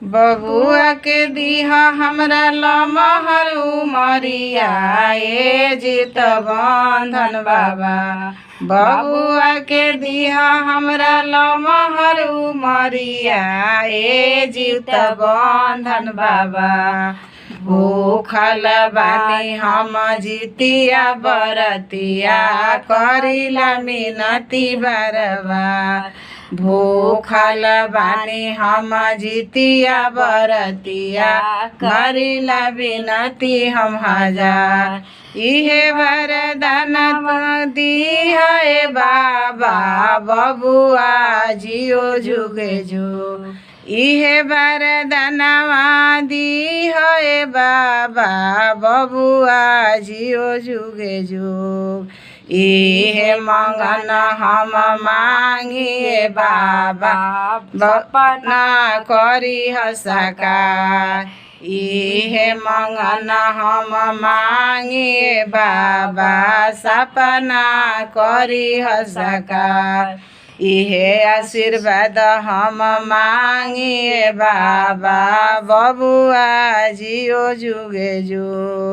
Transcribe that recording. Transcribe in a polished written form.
बबुआ के दीहा हमरा लमहर उमरिया ए जीत बंधन बाबा। बबुआ के दीहा हमरा लमहर उमरिया ए जीत बंधन बाबा। भूखल बानी हम जितिया बरतिया करिला मिनती बरबा। भूखल बानी हम जितिया बरतिया करिला बिनती हम हजार। इहे वरदान दी है बाबा बबुआ जियो जुगे जुग। इहे वरदानवा दी है बाबा बबुआ जियो जुगे जुग। इहे मंगन हम मांगिए बाबा सपना करी साकार। इहे मंगन हम मांगिए बाबा सपना करी साकार। इहे आशीर्वाद हम मांगिए बाबा बबुआ जियो जुगे जुग।